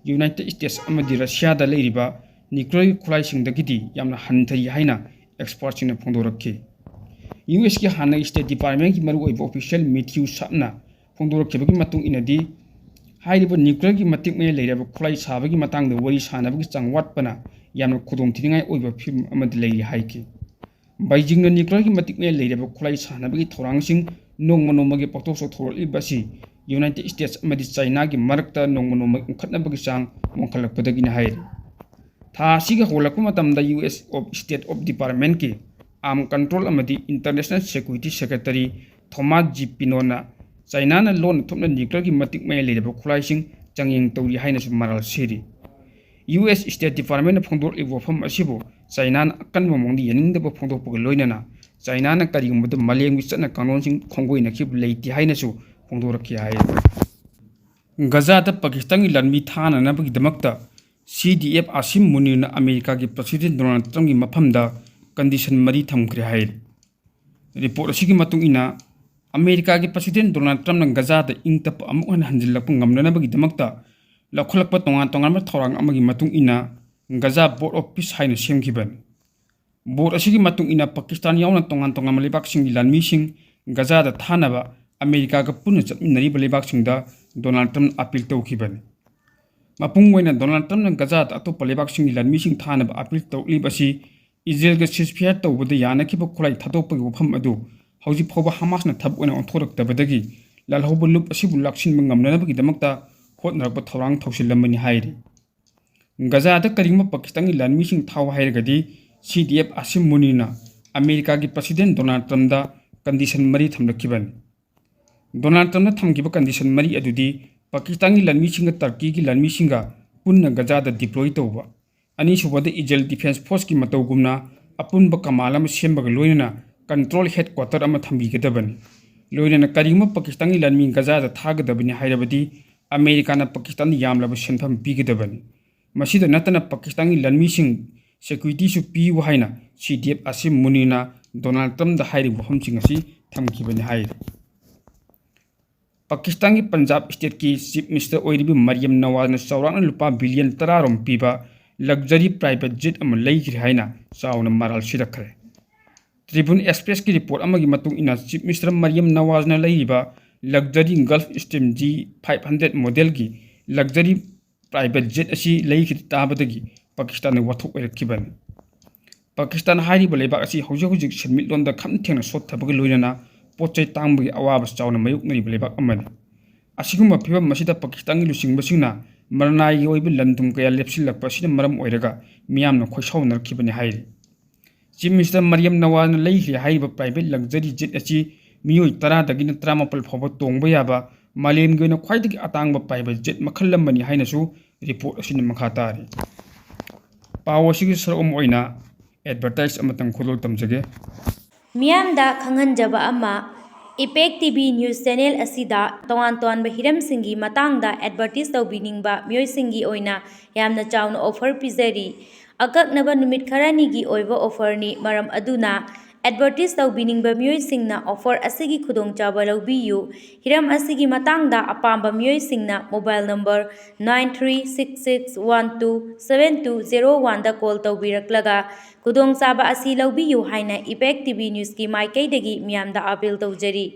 ꯌꯨꯅꯥꯏꯇꯦꯗ ꯁ꯭ꯇꯦꯠꯁ ꯑꯃꯗꯤ ꯔꯁꯤꯌꯥꯗ ꯂꯩꯔꯤꯕ ꯅ꯭ꯌꯨꯀ꯭ꯂꯤꯌꯔꯒꯤ ꯈꯨꯠꯂꯥꯏꯁꯤꯡꯗꯒꯤꯗꯤ ꯌꯥꯝꯅ ꯍꯟꯊꯔꯤ ꯍꯥꯏꯅ ꯑꯦꯛꯁꯄꯔꯠꯁꯤꯡꯅ ꯐꯣꯡꯗꯣꯔꯛꯈꯤ꯫ ꯌꯨ ꯑꯦꯁꯀꯤ ꯍꯥꯟꯅꯒꯤ ꯁ꯭ꯇꯦꯠ ꯗꯤꯄꯥꯔꯠꯃꯦꯟꯒꯤ ꯃꯔꯨꯑꯣꯏꯕ ꯑꯣꯐꯤꯁꯤꯌꯦꯜ ꯃꯦꯊ꯭ꯌꯨ ꯁꯥꯞꯅ ꯐꯣꯡꯗꯣꯔꯛꯈꯤꯕꯒꯤ ꯃꯇꯨꯡ ꯏꯟꯅꯗꯤ, ꯍꯥꯏꯔꯤꯕ ꯅ꯭ꯌꯨꯀ꯭ꯂꯤꯌꯔꯒꯤ ꯃꯇꯤꯛ ꯃꯌꯥꯏ ꯂꯩꯔꯕ ꯈꯨꯠꯂꯥꯏ ꯁꯥꯕꯒꯤ ꯃꯇꯥꯡꯗ ꯋꯥꯔꯤ ꯁꯥꯅꯕꯒꯤ ꯆꯥꯡ ꯋꯥꯠꯄꯅ ꯌꯥꯝꯅ ꯈꯨꯗꯣꯡꯊꯤꯅꯤꯡꯉꯥꯏ ꯑꯣꯏꯕ ꯐꯤꯚꯝ ꯑꯃꯗ ꯂꯩꯔꯤ ꯍꯥꯏꯈꯤ꯫ ꯕꯩꯖꯤꯡꯅ ꯅ꯭ꯌꯨꯀ꯭ꯂꯤꯌꯔꯒꯤ ꯃꯇꯤꯛ ꯃꯌꯥꯏ ꯂꯩꯔꯕ ꯈꯨꯠꯂꯥꯏ ꯁꯥꯟꯅꯕꯒꯤ ꯊꯧꯔꯥꯡꯁꯤꯡ ꯅꯣꯡꯃ ꯅꯣꯡꯃꯒꯤ ꯄꯥꯛꯊꯣꯛ ꯆꯥꯎꯊꯣꯔꯛꯂꯤꯕ ꯑꯁꯤ ꯌꯨꯅꯥꯏꯇꯦꯗ ꯁ꯭ꯇꯦꯠꯁ ꯑꯃꯗꯤ ꯆꯥꯏꯅꯥꯒꯤ ꯃꯔꯛꯇ ꯅꯣꯡꯃ ꯅꯣꯡꯃꯒꯤ ꯎꯪꯈꯠꯅꯕꯒꯤ ꯆꯥꯡ ꯋꯥꯡꯈꯠꯂꯛꯄꯗꯒꯤꯅꯤ ꯍꯥꯏꯔꯤ꯫ ꯊꯥ ꯑꯁꯤꯒꯤ ꯍꯧꯒꯠꯂꯛꯄ ꯃꯇꯝꯗ U S of state of ꯗꯤꯄꯥꯔꯠꯃꯦꯟꯠꯀꯤ ꯑꯥꯔꯝ ꯀꯟꯇ꯭ꯔꯣꯜ ꯑꯃꯗꯤ international security secretary Thomas G ꯄꯤꯅꯣꯅ ꯆꯥꯏꯅꯥꯅ ꯂꯣꯟꯅ ꯊꯨꯞꯅ ꯅ꯭ꯌꯨꯀ꯭ꯂꯤꯌꯔꯒꯤ ꯃꯇꯤꯛ ꯃꯌꯥꯏ ꯂꯩꯔꯕ ꯈꯨꯠꯂꯥꯏꯁꯤꯡ ꯆꯥꯡꯌꯦꯡ ꯇꯧꯔꯤ ꯍꯥꯏꯅꯁꯨ ꯃꯔꯥꯜ ꯁꯤꯔꯤ꯫ ꯌꯨ ꯑꯦꯁ ꯁ꯭ꯇꯦꯠ ꯗꯤꯄꯥꯔꯠꯃꯦꯟꯠꯅ ꯐꯣꯡꯗꯣꯔꯛꯂꯤꯕ ꯋꯥꯐꯝ ꯑꯁꯤꯕꯨ ꯆꯥꯏꯅꯥꯅ ꯑꯀꯟꯕ ꯃꯑꯣꯡꯗ ꯌꯥꯅꯤꯡꯗꯕ ꯐꯣꯡꯗꯣꯛꯄꯒ ꯂꯣꯏꯅꯅ ꯆꯥꯏꯅꯥꯅ ꯀꯔꯤꯒꯨꯝꯕꯗ ꯃꯥꯂꯦꯝꯒꯤ ꯆꯠꯅ ꯀꯥꯡꯂꯣꯟꯁꯤꯡ ꯈꯣꯡꯒꯣꯏꯅꯈꯤꯕ ꯂꯩꯇꯦ ꯍꯥꯏꯅꯁꯨ ꯐꯣꯡꯗꯣꯔꯛꯈꯤ ꯍꯥꯏ꯫ ꯒꯖꯥꯗ ꯄꯥꯀꯤꯁꯇꯥꯟꯒꯤ ꯂꯥꯟꯃꯤ ꯊꯥꯅꯅꯕꯒꯤꯗꯃꯛꯇ ꯁꯤ ꯗꯤ ꯑꯦꯐ ꯑꯥꯁꯤꯝ ꯃꯨꯅꯤꯔꯅ ꯑꯃꯦꯔꯤꯀꯥꯒꯤ ꯄ꯭ꯔꯁꯤꯗꯦꯟꯠ ꯗꯣꯅꯥꯜꯗ ꯇ꯭ꯔꯝꯞꯀꯤ ꯃꯐꯝꯗ ꯀꯟꯗꯤꯁꯟ ꯃꯔꯤ ꯊꯝꯈ꯭ꯔꯦ ꯍꯥꯏꯔꯤ꯫ ꯔꯤꯄꯣꯔꯠ ꯑꯁꯤꯒꯤ ꯃꯇꯨꯡ ꯏꯟꯅ, ꯑꯃꯦꯔꯤꯀꯥꯒꯤ ꯄ꯭ꯔꯁꯤꯗꯦꯟꯠ ꯗꯣꯅꯥꯜꯗ ꯇ꯭ꯔꯝꯞꯅ ꯒꯖꯥꯗ ꯏꯪ ꯇꯞꯄ ꯑꯃꯨꯛ ꯍꯟꯅ ꯍꯟꯖꯤꯜꯂꯛꯄ ꯉꯝꯅꯅꯕꯒꯤꯗꯃꯛꯇ ꯂꯧꯈꯠꯂꯛꯄ ꯇꯣꯉꯥꯟ ꯇꯣꯉꯥꯟꯕ ꯊꯧꯔꯥꯡ ꯑꯃꯒꯤ ꯃꯇꯨꯡ ꯏꯟꯅ ꯒꯖꯥ ꯕꯣꯔꯗ ꯑꯣꯐ ꯄꯤꯁ ꯍꯥꯏꯅ ꯁꯦꯝꯈꯤꯕꯅꯤ꯫ ꯕꯣꯔꯗ ꯑꯁꯤꯒꯤ ꯃꯇꯨꯡ ꯏꯟꯅ ꯄꯥꯀꯤꯁꯇꯥꯟ ꯌꯥꯎꯅ ꯇꯣꯉꯥꯟ ꯇꯣꯉꯥꯟꯕ ꯂꯩꯕꯥꯛꯁꯤꯡꯒꯤ ꯂꯥꯟꯃꯤꯁꯤꯡ ꯒꯖꯥꯗ ꯊꯥꯅꯕ ꯑꯃꯦꯔꯤꯀꯥꯒ ꯄꯨꯟꯅ ꯆꯠꯃꯤꯟꯅꯔꯤꯕ ꯂꯩꯕꯥꯛꯁꯤꯡꯗ ꯗꯣꯅꯥꯜꯗ ꯇ꯭ꯔꯝꯞꯅ ꯑꯄꯤꯜ ꯇꯧꯈꯤꯕꯅꯤ꯫ ꯃꯄꯨꯡ ꯑꯣꯏꯅ ꯗꯣꯅꯥꯜꯗ ꯇ꯭ꯔꯝꯞꯅ ꯒꯖꯥꯗ ꯑꯇꯣꯞꯄ ꯂꯩꯕꯥꯛꯁꯤꯡꯒꯤ ꯂꯥꯟꯃꯤꯁꯤꯡ ꯊꯥꯅꯕ ꯑꯄꯤꯜ ꯇꯧꯔꯛꯂꯤꯕ ꯑꯁꯤ ꯏꯖꯔꯦꯜꯒ ꯁꯤꯖꯐꯌꯥꯔ ꯇꯧꯕꯗ ꯌꯥꯅꯈꯤꯕ ꯈꯨꯠꯂꯥꯏ ꯊꯥꯗꯣꯛꯄꯒꯤ ꯋꯥꯐꯝ ꯑꯗꯨ ꯍꯧꯖꯤꯛ ꯐꯥꯎꯕ ꯍꯃꯥꯁꯅ ꯊꯕꯛ ꯑꯣꯏꯅ ꯑꯣꯟꯊꯣꯔꯛꯇꯕꯗꯒꯤ ꯂꯥꯜꯍꯧꯕ ꯂꯨꯞ ꯑꯁꯤꯕꯨ ꯂꯥꯛꯁꯤꯟꯕ ꯉꯝꯅꯅꯕꯒꯤꯗꯃꯛꯇ ꯍꯣꯠꯅꯔꯛꯄ ꯊꯧꯔꯥꯡ ꯊꯧꯁꯤꯜꯂꯝꯕꯅꯤ ꯍꯥꯏꯔꯤ꯫ ꯒꯖꯥꯗ ꯀꯔꯤꯒꯨꯝꯕ ꯄꯥꯀꯤꯁꯇꯥꯟꯒꯤ ꯂꯥꯟꯃꯤꯁꯤꯡ ꯊꯥꯎ ꯍꯥꯏꯔꯒꯗꯤ ꯁꯤ ꯗꯤ ꯑꯦꯐ ꯑꯥꯁꯤꯝ ꯃꯨꯅꯤꯔꯅ ꯑꯃꯦꯔꯤꯀꯥꯒꯤ ꯄ꯭ꯔꯁꯤꯗꯦꯟꯠ ꯗꯣꯅꯥꯜꯗ ꯇ꯭ꯔꯝꯞꯗ ꯀꯟꯗꯤꯁꯟ ꯃꯔꯤ ꯊꯝꯂꯛꯈꯤꯕꯅꯤ꯫ ꯗꯣꯅꯥꯜꯗ ꯇ꯭ꯔꯝꯞꯅ ꯊꯝꯈꯤꯕ ꯀꯟꯗꯤꯁꯟ ꯃꯔꯤ ꯑꯗꯨꯗꯤ ꯄꯥꯀꯤꯁꯇꯥꯟꯒꯤ ꯂꯥꯟꯃꯤꯁꯤꯡꯒ ꯇꯔꯀꯤꯒꯤ ꯂꯥꯟꯃꯤꯁꯤꯡꯒ ꯄꯨꯟꯅ ꯒꯖꯥꯗ ꯗꯤꯄ꯭ꯂꯣꯏ ꯇꯧꯕ, ꯑꯅꯤꯁꯨꯕꯗ ꯏꯖꯔꯦꯜ ꯗꯤꯐꯦꯟꯁ ꯐꯣꯔꯁꯀꯤ ꯃꯇꯧꯒꯨꯝꯅ ꯑꯄꯨꯟꯕ ꯀꯃꯥꯟ ꯑꯃ ꯁꯦꯝꯕꯒ ꯂꯣꯏꯅꯅ ꯀꯟꯇ꯭ꯔꯣꯜ ꯍꯦꯗꯀ꯭ꯋꯥꯇꯔ ꯑꯃ ꯊꯝꯕꯤꯒꯗꯕꯅꯤ꯫ ꯂꯣꯏꯅꯅ ꯀꯔꯤꯒꯨꯝꯕ ꯄꯥꯀꯤꯁꯇꯥꯟꯒꯤ ꯂꯥꯟꯃꯤ ꯒꯖꯥꯗ ꯊꯥꯒꯗꯕꯅꯤ ꯍꯥꯏꯔꯕꯗꯤ ꯑꯃꯦꯔꯤꯀꯥꯅ ꯄꯥꯀꯤꯁꯇꯥꯟꯗ ꯌꯥꯝꯂꯕ ꯁꯦꯟꯐꯝ ꯄꯤꯒꯗꯕꯅꯤ꯫ ꯃꯁꯤꯗ ꯅꯠꯇꯅ ꯄꯥꯀꯤꯁꯇꯥꯟꯒꯤ ꯂꯥꯟꯃꯤꯁꯤꯡ ꯁꯦꯀ꯭ꯌꯨꯔꯤꯇꯤꯁꯨ ꯄꯤꯌꯨ ꯍꯥꯏꯅ ꯁꯤ ꯗꯤ ꯑꯦꯐ ꯑꯥꯁꯤꯝ ꯃꯨꯅꯤꯔꯅ ꯗꯣꯅꯥꯜꯗ ꯇ꯭ꯔꯝꯞꯗ ꯍꯥꯏꯔꯤꯕ ꯋꯥꯐꯝꯁꯤꯡ ꯑꯁꯤ ꯊꯝꯈꯤꯕꯅꯤ ꯍꯥꯏꯔꯤ꯫ ꯄꯥꯀꯤꯁꯇꯥꯟꯒꯤ ꯄꯟꯖꯥꯕ ꯁ꯭ꯇꯦꯠꯀꯤ ꯆꯤꯐ ꯃꯤꯅꯤꯁꯇꯔ ꯑꯣꯏꯔꯤꯕ ꯃꯔꯤꯌꯝ ꯅꯋꯥꯖꯅ ꯆꯥꯎꯔꯥꯛꯅ ꯂꯨꯄꯥ ꯕꯤꯂꯤꯌꯟ ꯇꯔꯥꯔꯣꯝ ꯄꯤꯕ ꯂꯛꯖꯔꯤ ꯄ꯭ꯔꯥꯏꯚꯦꯠ ꯖꯦꯠ ꯑꯃ ꯂꯩꯈ꯭ꯔꯦ ꯍꯥꯏꯅ ꯆꯥꯎꯅ ꯃꯔꯥꯜ ꯁꯤꯔꯛꯈ꯭ꯔꯦ꯫ ꯇ꯭ꯔꯤꯕꯨꯟ ꯑꯦꯛꯁꯄ꯭ꯔꯦꯁꯀꯤ ꯔꯤꯄꯣꯔꯠ ꯑꯃꯒꯤ ꯃꯇꯨꯡ ꯏꯟꯅ, ꯆꯤꯐ ꯃꯤꯅꯤꯁꯇꯔ ꯃꯔꯤꯌꯝ ꯅꯋꯥꯖꯅ ꯂꯩꯔꯤꯕ ꯂꯛꯖꯔꯤ gulfstream G five hundred ꯃꯣꯗꯦꯜꯒꯤ ꯂꯛꯖꯔꯤ ꯄ꯭ꯔꯥꯏꯚꯦꯠ ꯖꯦꯠ ꯑꯁꯤ ꯂꯩꯈꯤꯗ ꯇꯥꯕꯗꯒꯤ ꯄꯥꯀꯤꯁꯇꯥꯟꯗ ꯋꯥꯊꯣꯛ ꯑꯣꯏꯔꯛꯈꯤꯕꯅꯤ꯫ ꯄꯥꯀꯤꯁꯇꯥꯟ ꯍꯥꯏꯔꯤꯕ ꯂꯩꯕꯥꯛ ꯑꯁꯤ ꯍꯧꯖꯤꯛ ꯍꯧꯖꯤꯛ ꯁꯦꯟꯃꯤꯠꯂꯣꯟꯗ ꯈꯝ ꯊꯦꯡꯅ ꯁꯣꯠꯊꯕꯒ ꯂꯣꯏꯅꯅ ꯄꯣꯠ ꯆꯩ ꯇꯥꯡꯕꯒꯤ ꯑꯋꯥꯕ ꯆꯥꯎꯅ ꯃꯥꯌꯣꯛꯅꯔꯤꯕ ꯂꯩꯕꯥꯛ ꯑꯃꯅꯤ꯫ ꯑꯁꯤꯒꯨꯝꯕ ꯐꯤꯕꯝ ꯑꯁꯤꯗ ꯄꯥꯀꯤꯁꯇꯥꯟꯒꯤ ꯂꯨꯆꯤꯡꯕꯁꯤꯡꯅ ꯃꯔꯅꯥꯏꯒꯤ ꯑꯣꯏꯕ ꯂꯟ ꯊꯨꯝ ꯀꯌꯥ ꯂꯦꯞꯁꯤꯜꯂꯛꯄ ꯑꯁꯤꯅ ꯃꯔꯝ ꯑꯣꯏꯔꯒ ꯃꯤꯌꯥꯝꯅ ꯈꯣꯏꯁꯥꯎꯅꯔꯛꯈꯤꯕꯅꯤ ꯍꯥꯏꯔꯤ꯫ ꯆꯤꯐ ꯃꯤꯅꯤꯁꯇꯔ ꯃꯔꯤꯌꯝ ꯅꯋꯥꯖꯅ ꯂꯩꯈ꯭ꯔꯦ ꯍꯥꯏꯔꯤꯕ ꯄ꯭ꯔꯥꯏꯚꯦꯠ ꯂꯛꯖꯔꯤ ꯖꯦꯠ ꯑꯁꯤ ꯃꯤꯑꯣꯏ ꯇꯔꯥꯗꯒꯤꯅ ꯇꯔꯥꯃꯥꯄꯜ ꯐꯥꯎꯕ ꯇꯣꯡꯕ ꯌꯥꯕ ꯃꯥꯂꯦꯝꯒꯤ ꯑꯣꯏꯅ ꯈ꯭ꯋꯥꯏꯗꯒꯤ ꯑꯇꯥꯡꯕ ꯄ꯭ꯔꯥꯏꯚꯦꯠ ꯖꯦꯠ ꯃꯈꯜ ꯑꯃꯅꯤ ꯍꯥꯏꯅꯁꯨ ꯔꯤꯄꯣꯔꯠ ꯑꯁꯤꯅ ꯃꯈꯥ ꯇꯥꯔꯤ꯫ ꯄꯥꯎ ꯑꯁꯤꯒꯤ ꯁꯔꯨꯛ ꯑꯃ ꯑꯣꯏꯅ ꯑꯦꯗꯚꯔꯇꯥꯏꯁ ꯑꯃꯇꯪ ꯈꯨꯗꯣꯜ ꯇꯝꯖꯒꯦ꯫ ꯃꯤꯌꯥꯝꯗ ꯈꯪꯍꯟꯖꯕ ꯑꯃ, ꯏꯄꯦꯛ ꯇꯤ ꯚꯤ ꯅ꯭ꯌꯨꯁ ꯆꯦꯅꯦꯜ ꯑꯁꯤꯗ ꯇꯣꯉꯥꯟ ꯇꯣꯉꯥꯟꯕ ꯍꯤꯔꯝꯁꯤꯡꯒꯤ ꯃꯇꯥꯡꯗ ꯑꯦꯗꯚꯔꯇꯤꯁ ꯇꯧꯕꯤꯅꯤꯡꯕ ꯃꯤꯑꯣꯏꯁꯤꯡꯒꯤ ꯑꯣꯏꯅ ꯌꯥꯝꯅ ꯆꯥꯎꯅ ꯑꯣꯐꯔ ꯄꯤꯖꯔꯤ꯫ ꯑꯀꯛꯅꯕ ꯅꯨꯃꯤꯠ ꯈꯔꯅꯤꯒꯤ ꯑꯣꯏꯕ ꯑꯣꯐꯔꯅꯤ, ꯃꯔꯝ ꯑꯗꯨꯅ ꯑꯦꯗꯚꯔꯇꯤꯁ ꯇꯧꯕꯤꯅꯤꯡꯕ ꯃꯤꯑꯣꯏꯁꯤꯡꯅ ꯑꯣꯐꯔ ꯑꯁꯤꯒꯤ ꯈꯨꯗꯣꯡꯆꯥꯕ ꯂꯧꯕꯤꯌꯨ꯫ ꯍꯤꯔꯝ ꯑꯁꯤꯒꯤ ꯃꯇꯥꯡꯗ ꯑꯄꯥꯝꯕ ꯃꯤꯑꯣꯏꯁꯤꯡꯅ mobile number nine three six six one two seven two zero ꯋꯥꯟꯗ ꯀꯣꯜ ꯇꯧꯕꯤꯔꯛꯂꯒ ꯈꯨꯗꯣꯡꯆꯥꯕ ꯑꯁꯤ ꯂꯧꯕꯤꯌꯨ ꯍꯥꯏꯅ ꯏꯄꯦꯛ ꯇꯤ ꯚꯤ ꯅ꯭ꯌꯨꯁꯀꯤ ꯃꯥꯏꯀꯩꯗꯒꯤ ꯃꯤꯌꯥꯝꯗ ꯑꯥꯄꯤꯜ ꯇꯧꯖꯔꯤ꯫